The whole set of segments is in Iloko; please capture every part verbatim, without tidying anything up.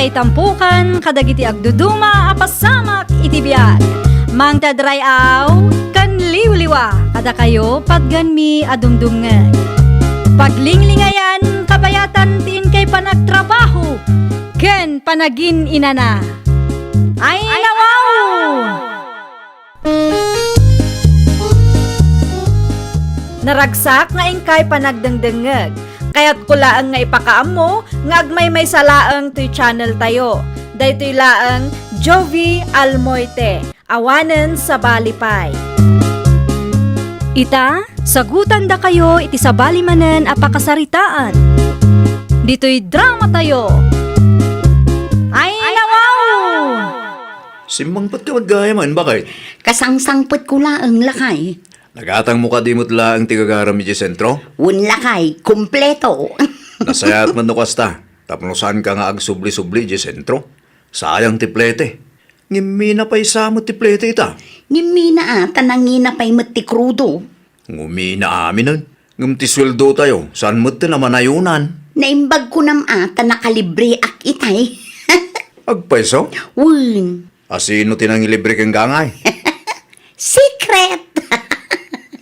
Itampukan kadagiti agduduma a pasamak iti biag. Mangted ray-aw ken liwliwa kadakayo patgenmi a dumdumngeg. Paglinglingayan, kabayatan ti inkay panagtrabaho ken panagin-inana. Ay, nawaw! Naragsak nga inkay panagdengdengngeg. Kayatko laeng nga ipakaammo nga agmaymaysa laeng toy channel tayo. Daytoy laeng Jovie Almoite, awanen sabali pay. Ita, sagutandakayo iti sabali manen a pakasaritaan. Ditoy drama tayo. Ay, nawaw! Simmangpetka met gayam, bakit? Kasangsangpetko laeng, lakay. Nagatangmo kadi met laeng ti gagaram idiay sentro? Wen, lakay, kompleto. Nasayaat met no kasta, tapno saanka nga agsubli-subli idiay sentro. Sayang ti plete. Ngem mina pay sa met ti plete ita. Ngem mina a, ta nangina pay met ti krudo. Ngumina aminen. Ngem ti sueldotayo, saan met ti namanayonan. Naimbag kunam a, ta nakalibreak itay. Agpayso? Wen. Asino ti nangilibre ken gangay? Secret!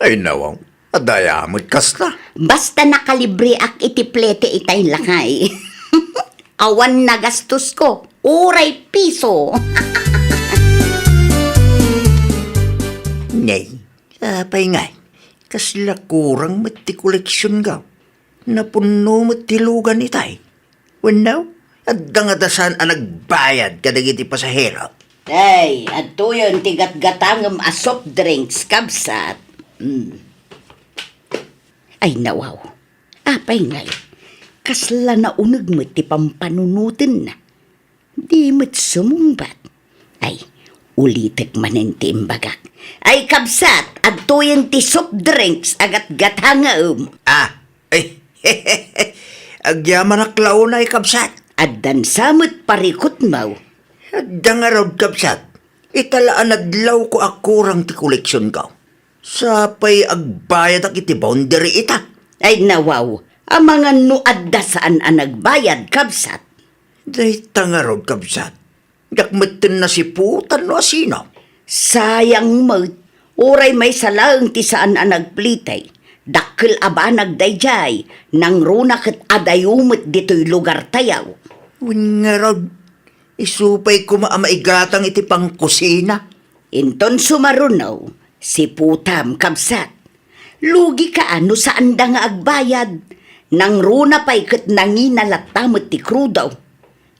Ay, nawaw. Adda aya met kasta. Basta nakalibreak iti plete itay, lakay. Awan nagastosko, uray piso. Nay, apay ngay, kasla kurang met ti koleksionko. Napunno met ti lugan itay. Wenno, adda ngata saan a nagbayad kadagiti pasahero? Ay, adtoyen ti gatgatangem a soft drinks, kabsat. Mm. Ay, nawaw. Apay ngay, kasla nauneg met ti pampanunotenna. Di met sumungbat. Ay, ulitek manen ti imbagak. Ay, kabsat, adtoyen ti soft drinks a gatgatangem. Ah, ay, agyamanak la unay, kabsat. Addan sa met parikutmo. Adda ngarud, kabsat. Ita la a nadlawko a kurang ti koleksionko. Sa pay agbayadak iti boundary ita. Ay, nawaw, amangan no adda saan a nagbayad, kabsat. Dayta ngarud, kabsat. Diak metten nasiputan no asino. Sayang met, uray maysa laeng ti saan a nagplete. Dakkel a banag daydiay, nangruna ket adayo met ditoy lugartayo. Wen ngarud, isu pay koma a maigatang iti pangkusina. Inton sumaruno, siputam, kabsat. Lugika a no saanda nga agbayad. Nangruna pay ket nangina latta met ti krudo.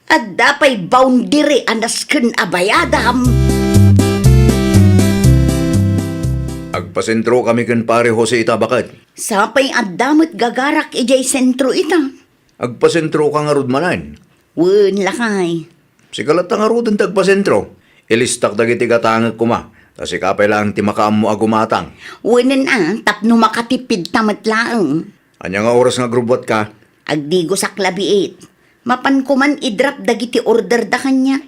Adda pay boundary a nasken a bayadam. Agpasentrokami ken Pare Jose ita, baket. Sapay adda met gagarak idiay sentro ita. Agpasentroka ngarud manen? Wen, lakay. Sika latta ngaruden ti agpasentro. Ilistak dagiti gatangek koma, ta sika pay laeng ti makaammo a gumatang. Wenen a, tapno makatipidta met laeng. Ania nga oras nga agrubbuatka? Agdigosak la biit. Mapanko man i-drop dagiti orderda kaniak.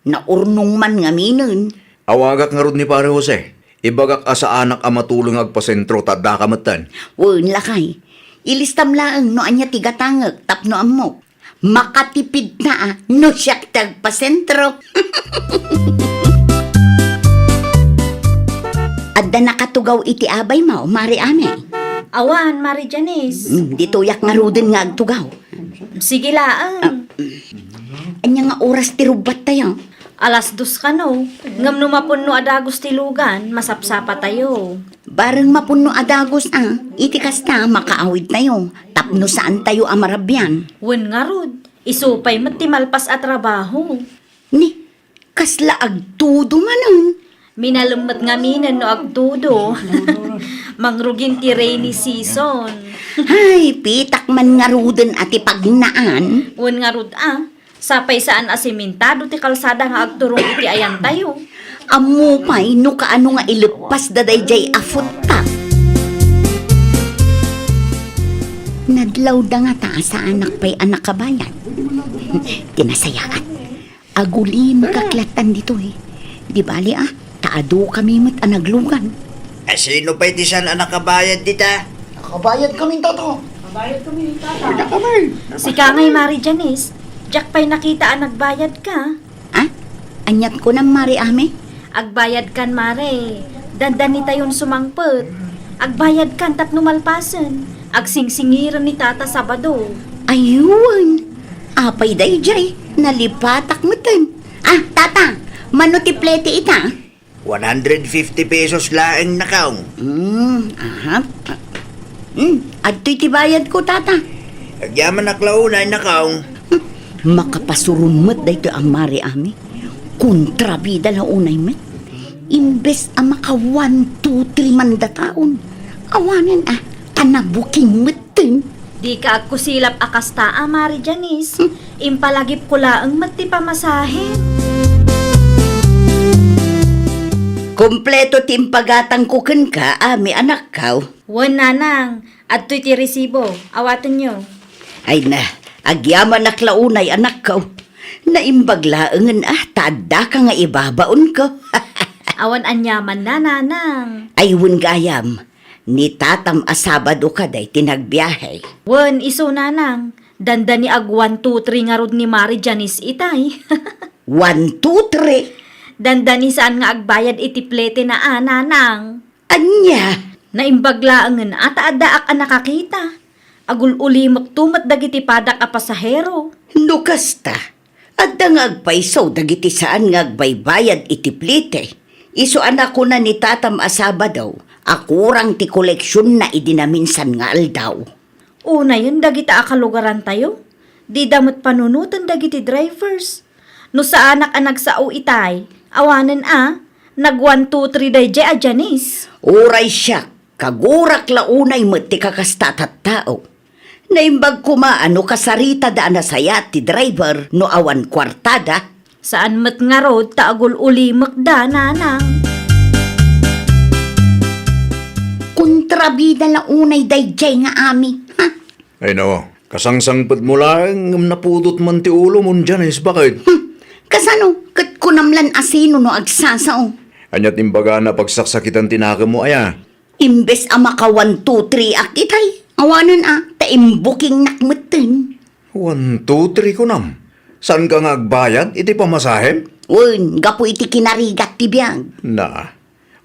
Naurnong man ngaminen. Awagak ngarud ni Pare Jose. Ibagak a saanak a matulong nga agpasentro ta addaka metten. Wen, lakay. Ilistam laeng no ania ti gatangek tapno ammok. Makatipidta a no siak ti agpasentro. Adda nakatugaw iti abaymo, Mari Ame? Awan, Mari Janice. Mm, ditoyak ngaruden nga agtugaw. Sige laeng. Ania nga oras ti rubbuattayo? Alas dos kano, ngem no mapunno a dagus ti lugan, masapsapatayo. Bareng mapunno a dagus a, iti kasta, makaawidtayo, tapno saantayo a marabian. Wen ngarud, isu pay met ti malpas a trabaho. Ni, kasla agtudo manen? Minalem met ngaminen no agtudo. Mangrugin ti rainy season. Ay, pitak man ngaruden a ti pagnaan. Wen ngarud a, sapay saan a simentado ti kalsada nga agturong iti ayantayo. Ammo pay no kaano nga ileppasda daydiay a footpath. Nadlawda ngata a saanak pay a nakabayad. Ti nasayaat, agulimekak lattan ditoy. Di bali a, ta adu kami met a naglugan. Asino pay ti saan a nakabayad dita? Nakabayad kami, Tato. Nakabayad kami, Tato. Sika ngay, Mari Janice. Diak pay nakita a nagbayadka. Ah? Aniat kunam, Mare Ami? Agbayadkan, Mare. Dandanitayon sumangpet. Agbayadkan tapno malpasen. Agsingsingiren ni Tata Sabado. Ayun. Apay daydiay, nalipatak meten. Ah, Tata, mano ti plete ita? One hundred fifty pesos laeng, Nakaw. Hmm, aha. Hmm, adtoy ti bayadko, Tata. Agyamanak la unay, Nakaw. Hmm, makapasuron met daytoy a Mare Ami. Kontrabida la unay met. Imbes a maka one, two, three man dataon. Awanen a, ta nabuking metten. Dika agkusilap a kasta a, Mare Janice. Hmm. Impalagipko laeng met ti pamasahe. Kompleto ti impagatangko kenka, Ami, anakkaw. Wen, Nanang. Adtoy ti resibo. Awatenyo. Ay na, agyamanak la unay, anakkaw. Naimbag laengen a, ta addaka nga ibabaonko. Awan aniamanna, Nanang. Ay, wen gayam. Ni Tatam a Sabado kadi ti nagbiahe. Wen, isu, Nanang. Dandani ag one, two, three ngarud ni Mare Janice itay. One, two, three? Dandani saan nga agbayad iti plete na a, Nanang. Ania? Naimbag laengen a ta addaak a nakakita. Agul-ulimekto met dagiti padak a pasahero. No kasta, adda nga agpayso dagiti saan nga agbaybayad iti plete. Isu a nakuna ni Tatam a Sabado a kurang ti koleksionna idi naminsan nga aldaw. Unayen dagita a kalugarantayo, dida met panunoten dagiti drivers. No saanak a nagsao itay, awanen a, nag one, two, three daydiay a Janice. Uray siak, kagurak la unay met ti kakasta a tattao. Naimbag koma a no kasaritada a nasayaat ti driver no awan kuartada. Saan met ngarud ta agul-ulimekda, Nanang. Kontrabida la unay daydiay nga Ami, ha? Ay, no, kasangsangpetmo laeng ngem napudot man ti ulom, Janice, baket? Hmm, kasano? Ket kunam lan a sino no agsasao? Ania ti imbagana a pagsaksakitan ti nakemmo, aya? Imbes a maka one, two, three ak itay, awanen a, ta imbukingnak metten. One, two, three kunam? Saanka nga agbayad iti pamasahem? Wen, gapu iti kinarigat ti biag. Na,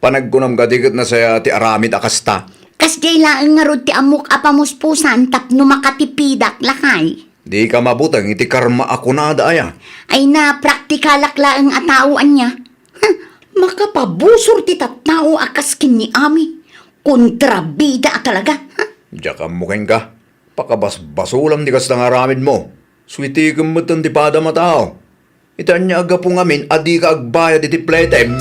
panagkunam kadi ket nasayaat ti aramid a kasta? Kasdiay laeng ngarud ti ammok a pamuspusan tapno makatipidak, lakay. Dika mabuteng iti karma a kunada, aya? Ay na, praktikalak laeng a tao, ania? Huh, makapabusor ti tattao a kas ken ni Ami. Kontrabida a talaga, ha? Diak ammo kenka. Pakabasbasolam ti kasta nga aramidmo. Suitikem metten ti padam a tao. Iti ania a gapu ngamin a dika agbayad iti pletem?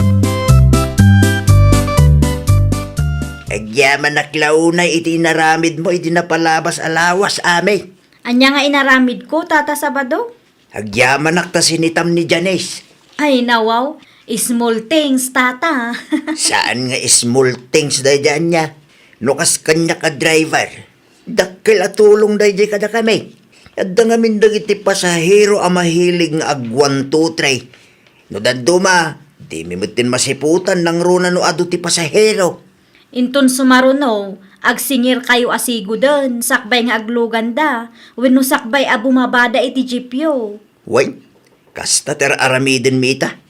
Agyamanak la unay iti inaramidmo idi napalabas a lawas, Ami. Ania nga inaramidko, Tata Sabado? Agyamanak ta sinitam ni Janice. Ay, nawaw. Small things, Tata. Saan nga small things daydiay ania? No kas kaniak a driver, dakkel a tulong daydiay kadakami. Adda ngamin dagiti pasahero a mahilig nga ag one, two, three. No dadduma, dimi metten masiputan nangruna no adu ti pasahero. Inton sumaruno, agsingirkayo a siguden sakbay nga agluganda wenno sakbay a bumabada iti jeepyo. Wen, kasta ti ar-aramidenmi ita.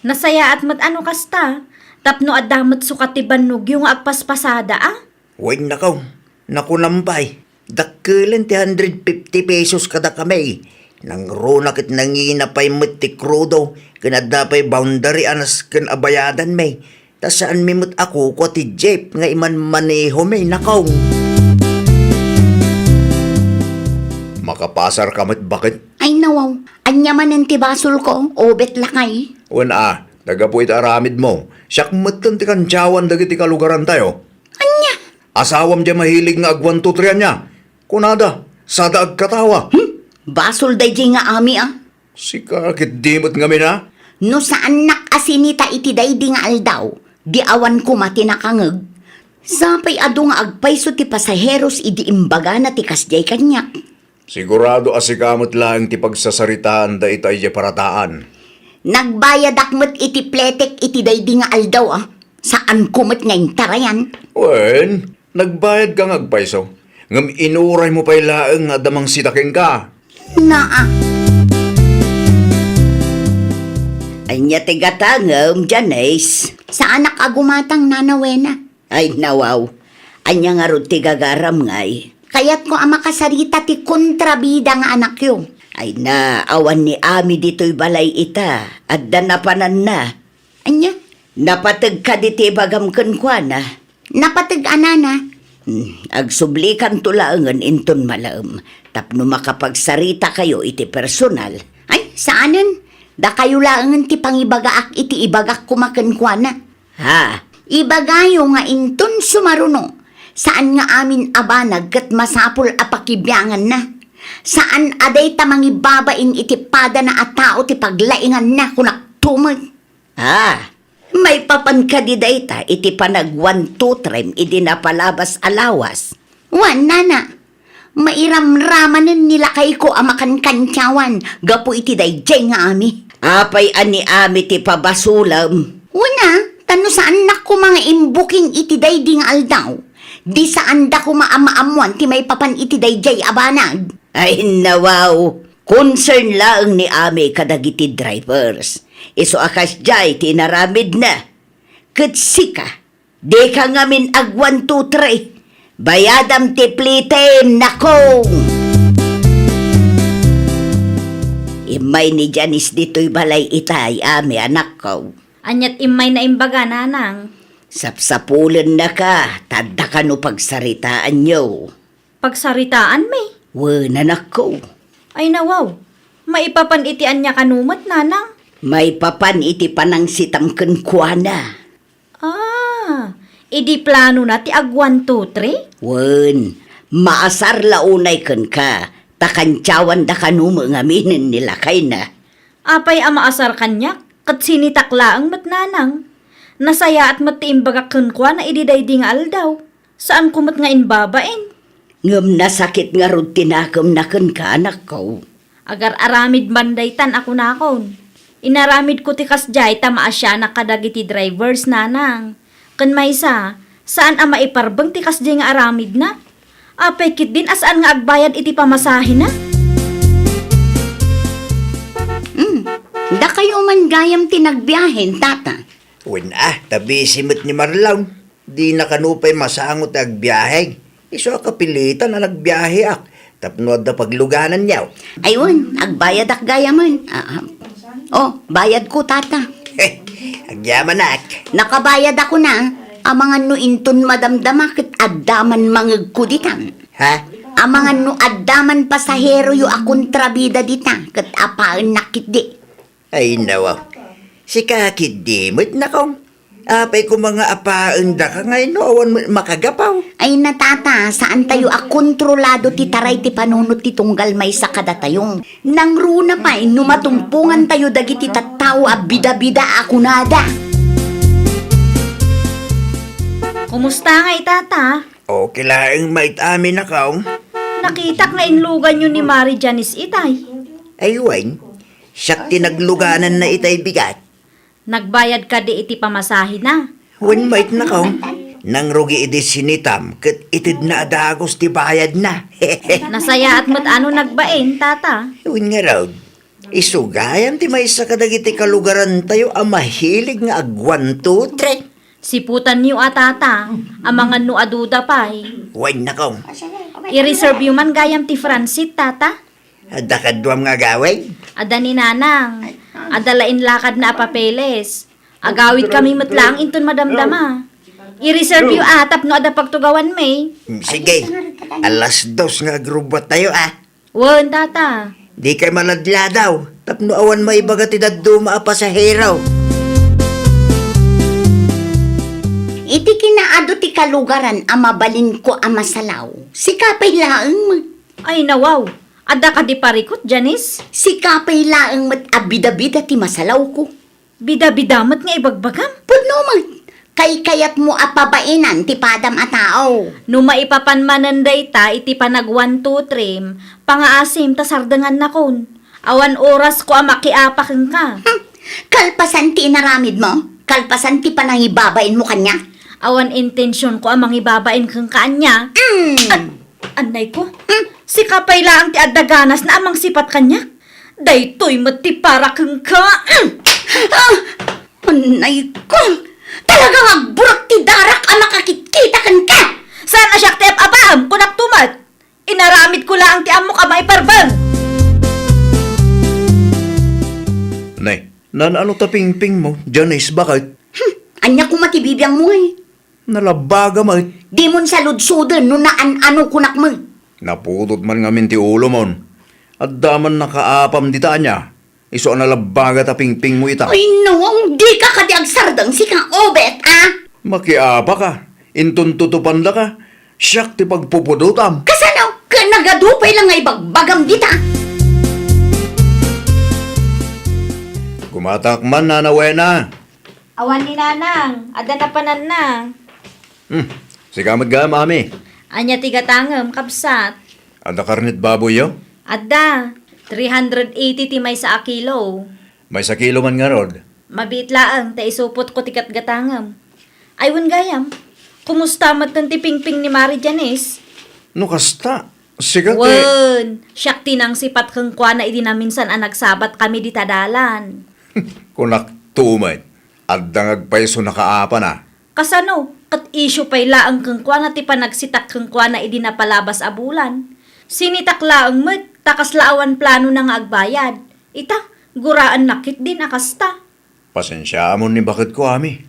Nasayaat met a no kasta, tapno adda met sukat ti bannogyo nga agpaspasada a. Wen, nakaw, nakunam pay, dakkelen ti hundred fifty pesos kadakami. Nangruna ket nangina pay met ti krudo, ken adda pay boundary a nasken a bayadanmi. Ta saanmi met a kukua ti jeep nga imanmanehomi, nakaw. Makapasarka met, baket? Ay, nawaw. Ania manen ti basolko, ubet, lakay? Wen a, ta gapu iti aramidmo, siak metten ti kantiawan dagiti kalugarantayo. Ania? Asawam diay mahilig nga ag one, two, three, ania? Kunada, sada agkatawa. Hmm? Basol daydiay nga Ami, a. Sika ket di met ngamin a? No saannak a sinita iti daydi nga aldaw, di awan koma ti nakangeg. Sapay adu nga agpayso ti pasaheros idi imbagana ti kasdiay kaniak. Sigurado a sika met laeng ti pagsasaritaan dayta idiay parataan. Nagbayadak met iti pletek iti daydi nga aldaw, a. Saanko met nga intarayan. Wen, nagbayadka nga agpayso, ngem inuraymo pay laeng nga adda mangsita kenka. Naa. Ania ti gatangem, Janice? Saanak a gumatang, Nana Wena. Ay, nawaw. Ania ngarud ti gagaram ngay? Kayatko a makasarita ti kontrabida nga anakyo. Ay na, awan ni Ami ditoy balay ita. Adda napananna. Ania? Napateg kadi ti ibagam kenkuana? Napateg a, Nana. Hmm, agsublikanto laengen inton malaem tapno makapagsarita kayo iti personal. Ay, saanen. Dakayo laengen ti pangibagaak iti ibagak koma kenkuana. Ha? Ibagayo nga inton sumaruno, saan nga amin a banag ket masapul a pakibianganna. Saan a dayta mangibabain iti padana a tao ti paglainganna, kunak tumet. Ah, maipapan kadi dayta iti panag one, two, three idi napalabas a lawas? Wen, Nana. Mairamramanen ni lakayko a makankantiawan gapu iti daydiay nga Ami. Apay a ni Ami ti pabasolem? Wen a, ta no saannak koma nga imbuking iti daydi nga aldaw, di saanda koma a maammoan ti maipapan iti daydiay a banag. Ay, nawaw. Concern laeng ni Ami kadagiti drivers. Isu a kasdiay ti inaramidna. Ket sika, dika ngamin ag one, two, three. Bayadam ti plitem, nakong! Immay ni Janice ditoy balay itay, Ami, anakko. Aniat immay naimbaga, Nanang? Sapsapulennaka, ta adda kano pagsaritaanyo. Pagsaritaanmi? Wen, anakko. Ay, nawaw. Maipapan iti ania kano met, Nanang? Maipapan iti panangsitam kenkuana. Ah, idi planona ti ag one, two, three? Wen, maasar la unay kenka, ta kantiawanda kano met ngaminen ni lakayna. Apay a maasar kaniak, ket sinitak laeng met, Nanang. Nasayaat met ti imbagak kenkuana idi daydi nga aldaw. Saanko met nga imbabain. Ngem nasakit ngarud ti nakemna kenka, anakko. Agar-aramid man daytan a kunakon. Inaramidko ti kasdiay ta maasianak kadagiti drivers, Nanang. Ken maysa, saan a maiparbeng ti kasdiay nga aramidna. Apay ketdin a saan nga agbayad iti pamasahena? Hmm, dakayo man gayam ti nagbiahen, Tata. Wen a, ta busy met ni Marlon. Dina kano pay masango ti agbiahe. Isu a kapilitan a nagbiaheak tapno adda paglugananyo. Ay wen, agbayadak gayamen. Ah, ah. Oh, bayadko, Tata. Agyamanak. Nakabayadakon a. Amangan no inton madamdama ket adda man mangegko ditan. Ha? Amangan no adda man pasaheroyo a kontrabida dita ket apaennak ketdi. Ay, nawa. Sika ketdi met, nakong. Apay koma nga apaendaka ngay no awan met makagapaw? Ay na, Tata, saantayo a kontrolado ti taray ti panunot ti tunggal maysa kadatayo. Nangruna pay no matumpongantayo dagiti tattao a bidabida a kunada. Kumusta ngay, Tata? Okay laeng met, Ami, nakong. Nakitak nga inluganyo ni Mari Janice itay. Ay wen, siak ti naglugananna itay bigat. Nagbayad kadi iti pamasahena? Wen met, nakong. Nangrugi idi sinitam ket itedna a dagus ti bayadna. Nasayaat met a no nagbain, Tata. Wen ngarud, isu gayam ti maysa kadagiti kalugarantayo a mahilig nga ag one, two, three. Siputanyo a, Tata, amangan no aduda pay. Wen, nakong. I-reserve yo man gayam ti front seat, Tata. Adda kaduam nga agawid? Adda ni Nanang. Adda la inlakadna a papeles. Agawidkami met laeng inton madamdama. I-reserve yo a tapno adda pagtugawanmi. Mm, sige. Alas dos nga agrubuattayo a. Wen, Tata. Dikay maladladaw tapno awan maibaga ti dadduma a pasahero. Iti kinaadu ti kalugaran a mabalinko a masalaw, sika pay laeng met. Ay, nawaw. Adda kadi parikut, Janice? Sika pay laeng met a bidabida ti masalawko. Bidabida met nga ibagbagam? Pudno met. Kaykayatmo a pabainan ti padam a tao. No maipapan manen dayta iti panag one, two, three, pangaasim ta sardengannakon. Awan orasko a makiapa kenka. Hmm. Kalpasan ti inaramidmo? Kalpasan ti panangibabainmo kaniak? Awan intensionko a mangibabain kenka ania? Mm. An-, annayko? Mm. Sika pay laeng ti adda ganasna a mangsipat kaniak. Daytoy met ti para kenka. Mm. Ah! Anay ko! Talagang agburak ti darak a makakitkita kenka! Saan a siak ti ap-apaem, kunak tumet. Inaramid ko laeng ti ammok a maiparbeng. Nay, naan-ano ta pingping mo, Janice, baket? Hmm, ania koma ti bibiang mo, eh? Nalabaga met. Dimon saludsoden no naan-ano kunak met. Napudot man ngamin ti ulo mon. Adda man nakaapam dita ania. Isu a nalabaga ta pingping mo ita. Ay, nawong, dika kadi agsardeng sika, Obet, a? Makiapa ka. Inton tutupanda ka. Siak ti pagpupudotam. Kasano? Ket nagadu pay la nga ibagbagam dita. Gumatak man, Nana Wena. Awan ni Nanang, adda napananna. Hmm, sika met gayam, Ami. Ania ti gatangem, kabsat? Adda karnit baboyyo? Adda, three hundred eighty ti maysa a kilo. Maysa kilo man ngarud. Mabiit laeng ta isupotko ti gatgatangem. Ay, wen gayam, kumusta metten ti pingping ni Mari Janice? No kasta, sika ti Wen, siak ti nangsipat kenkuana idi naminsan a nagsabat kami dita dalan. Kunak tumet, adda nga agpayso nakaapana. Kasano? Ket isyu pay laeng kenkuana ti panagsitak kenkuana idi napalabas a bulan. Sinitak laeng met, ta kasla awan planona nga agbayad. Ita, guraennak ketdin a kasta. Pasensiaamon ni baketko, Ami.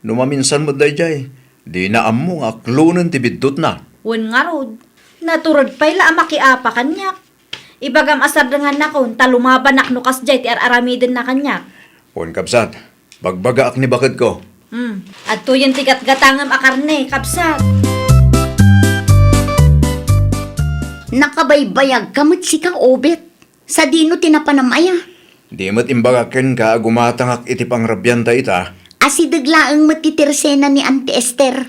No maminsan met daydiay, dina ammo nga aklonen ti biddutna. Wen ngarud, natured pay la a makiapa kaniak. Ibagam a sardengannakon ta lumabanak no kasdiay ti ar-aramidenna kaniak. Wen, kabsat, bagbagaak ni baketko. Hmm, adtoyen ti gatgatangem a karne, kabsat. Nakabaybayagka met sika, Obet. Sadino ti napanam aya? Di met imbagak kenka a gumatangak iti pangrabianta ita. Asideg laeng met ti tersena ni Auntie Esther.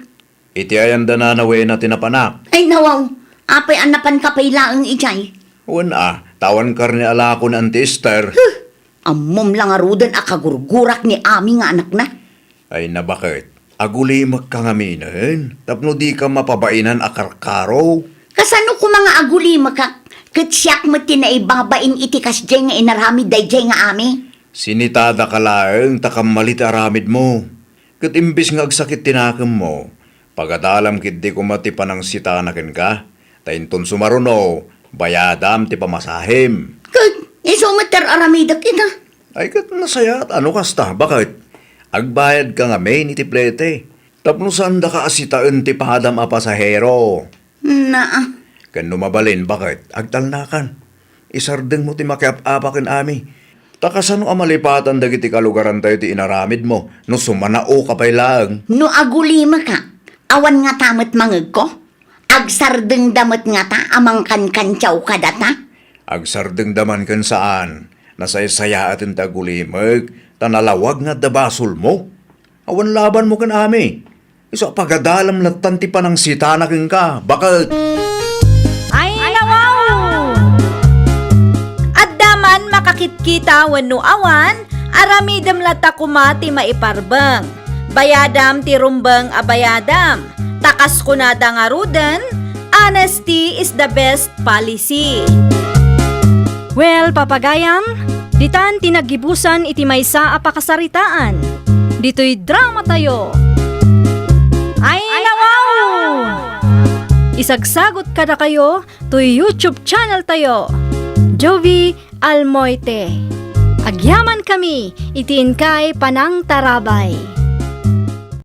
Iti ayan da Nana Wena ti napanak. Ay, nawaw, apay a napanka pay laeng idiay? Wen a, ta awan karne a lako ni Auntie Esther. Huh! Ammom la ngaruden a kagurgurak ni Ami nga anakna. Ay, nabaket, agulimekka ngaminen tapno dika mapabainan a karkaro. Kasano koma nga agulimekak ket siak met ti naibabain iti kasdiay nga inaramid daydiay nga Ami? Sinitadaka laeng ta kammali ti aramidmo. Ket imbes nga agsakit ti nakemmo, pagadalam ketdi koma ti panangsitana kenka, ta inton sumaruno, bayadam ti pamasahem. Ket isu met ti ar-aramidek ita. Ay, ket nasayaat a no kasta, baket? Agbayadka ngamin iti plete, tapno saandaka a sitaen ti padam a pasahero. Naa. Ken no mabalin, baket, agtalnakan. Isardengmo ti makiap-apa ken Ami. Ta kasano a malipatan dagiti kalugarantayo ti inaramidmo no sumanaoka pay laeng? No agulimeka, awan ngata met mangegko? Agsardengda met ngata a mangkankantiaw kadata? Agsardengda man ken saan, nasaysayaaten ti agulimek, ta nalawag nga adda basolmo. Awan labanmo ken Ami. Isu a pagadalam lattan ti panangsitana kenka, baket. Ay, nawaw! Adda man makakitkita wenno awan, aramidem latta koma ti maiparbeng. Bayadam ti rumbeng a bayadam. Ta kas kunada ngaruden, honesty is the best policy. Well, papagayam, ditan ti naggibusan iti maysa a pakasaritaan. Ditoy dramatayo. Ay, nawaw! Isagsagot kadakayo toy YouTube channel tayo, Jovie Almoite. Agyaman kami iti inkay panangtarabay.